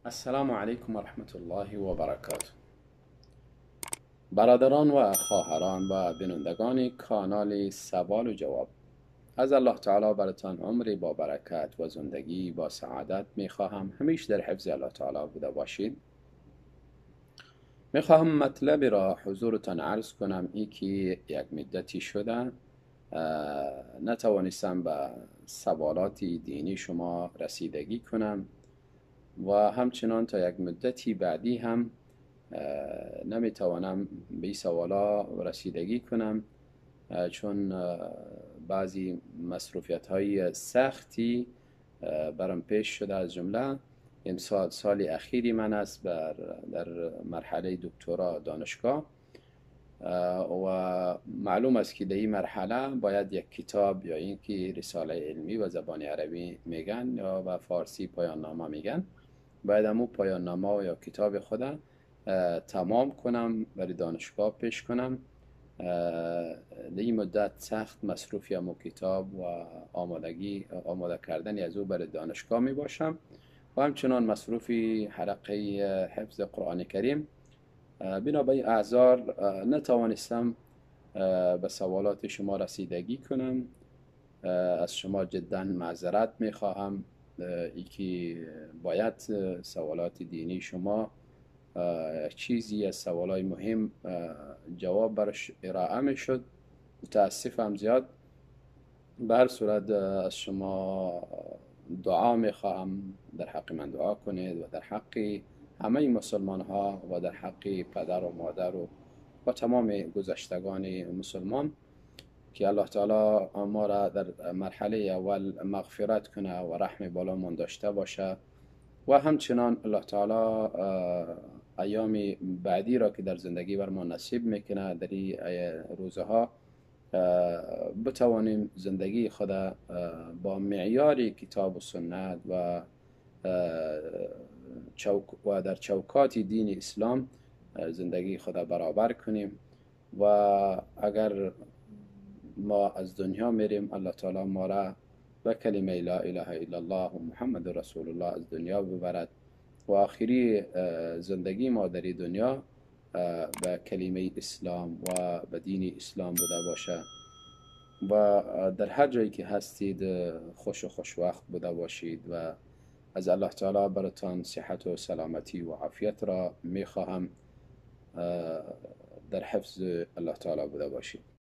السلام علیکم و رحمت الله و برکاته. برادران و خواهران و بینندگان کانال سوال و جواب، از الله تعالی براتان عمری با برکت و زندگی با سعادت میخواهم. همیشه در حفظ الله تعالی بوده باشید. میخواهم مطلبی را حضورتان عرض کنم. ای که یک مدتی شده نتوانستم به سوالات دینی شما رسیدگی کنم و همچنان تا یک مدتی بعدی هم نمیتوانم به این سوالا رسیدگی کنم، چون بعضی مصروفیت های سختی برام پیش شده. از جمله امسال سال اخیری من است در مرحله دکترا دانشگاه و معلوم است که در این مرحله باید یک کتاب یا اینکه رساله علمی و زبان عربی میگن یا به فارسی پایان نامه میگن، باید امو پایان نامه یا کتاب خود تمام کنم، برای دانشگاه پیش کنم. در این مدت سخت مصروف امو کتاب و آماده کردن از او برای دانشگاه می باشم و همچنان مصروف حلقه حفظ قرآن کریم. بنابراین اعذار نتوانستم به سوالات شما رسیدگی کنم. از شما جدا معذرت میخواهم. ای که باید سوالات دینی شما چیزی از سوالای مهم جواب برش ارائه میشد. متاسفم زیاد. به هر صورت از شما دعا میخواهم، در حق من دعا کنید و در حق همه مسلمان ها و در حق پدر و مادر و تمام گذشتگان مسلمان که الله تعالی ما را در مرحله اول مغفرت کنه و رحم بالامان داشته باشه و همچنان الله تعالی ایام بعدی را که در زندگی بر ما نصیب میکنه در این روزها بتوانیم زندگی خود با معیار کتاب و سنت و در چوکات دین اسلام زندگی خود برابر کنیم و اگر ما از دنیا میریم الله تعالی ما را به کلمه لا اله الا الله و محمد رسول الله از دنیا ببرد و آخری زندگی ما در دنیا به کلمه اسلام و به دین اسلام بوده باشه و در هر جایی که هستید خوش و خوشوقت بوده باشید و از الله تعالی براتان صحت و سلامتی و عافیت را میخواهم. در حفظ الله تعالی بوده باشید.